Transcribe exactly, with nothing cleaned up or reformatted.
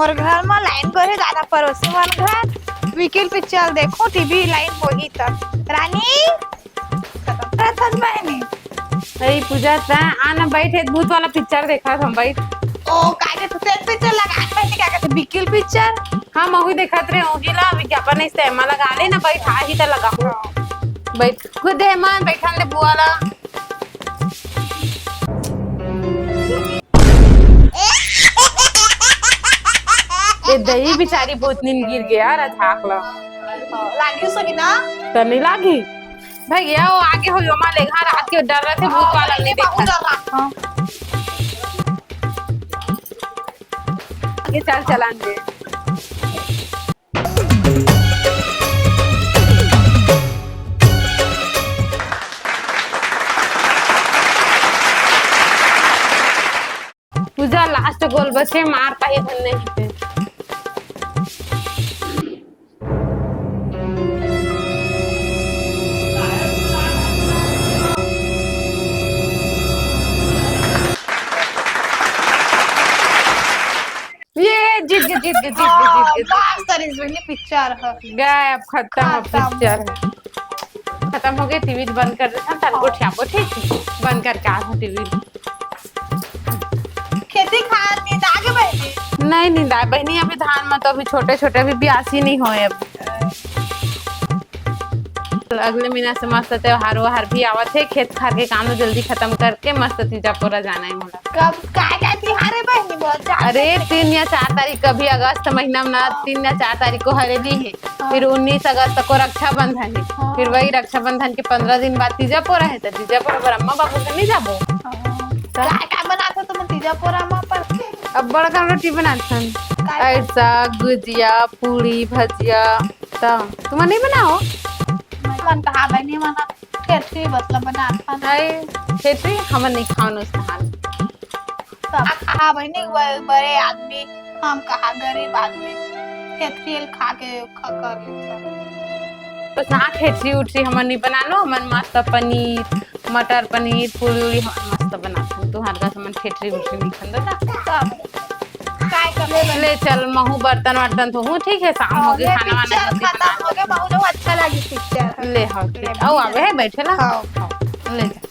मोर घर म लाइन करे, जाना परोसी मन घर। वीकेंड पिक्चर देखो, टीवी लाइन होही त। रानी, खत्म। रतन बहनी। अरे पूजा, तैं आ ना, बैठ, एक भूत वाला पिक्चर देखत हन, बैठ। ओ, का के तू तेज पिक्चर लगा, बहनी, का कहते, वीकेंड पिक्चर? हाँ, महू देखत रहे, ओही ला विज्ञापन इस टाइम लगा ले ना, बैठ, आही त लगा। हाँ। बैठ, खुद है मान, बैठा ले बुआ ला। ए दई, बिचारी बहुत नींद गिर गया यार, अचाक ला। लागी सही ना? त नहीं लागी। भैया, वो आगे हो, यो माँ लेखा रात के डर रहे थे, भूत वाला नहीं देखा। हाँ। ये चल, चलान दे। पूजा लास्ट गोल बचे, मार पाही धन नहीं थे। ये जीत गए, जीत गए, जीत गए, जीत गए। हाँ, जीत गए। Last series में पिक्चर है। गायब, खत्म, खत्म। पिक्चर है। खत्म हो गए, टीवी बंद कर देता, तन हाँ। गोठिया को, ठीक है? बंद करके आ टीवी। खेती खार निंदा के बहनी? नहीं निंदा बहनी, अभी धान में तो अभी छोटे छोटे, अभी ब्यासी नहीं होए अभी। अगले महीना से मस्त त्योहार वोहार भी आवत है, खेत खार के काम ला जल्दी खत्म करके मस्त तीजा पोरा जाना है मोला। कब, का का तिहार है बहनी, बहुत ज्यादा? अरे, तीन या चार तारीख, अभी अगस्त महीना में ना, हाँ। तीन या चार तारीख को हरेली है, हाँ। फिर उन्नीस अगस्त को रक्षाबंधन है, हाँ। फिर वही रक्षाबंधन के पंद्रह दिन बाद तीजा पोरा है, तो तीजा पोरा पर अम्मा बाबू के नहीं जाबो? हाँ। का का बनात हो तुम तीजा पोरा में पर? अब बड़का रोटी बनात हन। का? अरसा, गुजिया, पूड़ी, भजिया। त तुमन नहीं बनाओ? मन कहा भाई नहीं बना, ठेठरी बस ला बनात हन। अरे, ठेठरी हमन नहीं खाओ न उसका हाल। सब कहा भाई नहीं, वो बड़े आदमी, हम कहा गरीब आदमी, ठेठरी खा के ख-, कर लेते हैं। बस ना ठेठरी उठरी हमन नहीं बनानो, हमन मस्त पनीर, मटर पनीर, पूरी उरी हमन मस्त बनाथन। तुहार कस हमन ठेठरी उठरी नहीं खान देता। सब। काय करबे? ले चल, महू बर्तन वर्तन धोहूँ, ठीक है? शाम हो गई, ले खाना वाना पिक्चर जल्दी खत्म बना। हो गया, बहुत अच्छा लगी पिक्चर। ले, हाँ, ठीक। ले, आओ, आवे है, बैठे ना। हाँ। हाँ, ले चल।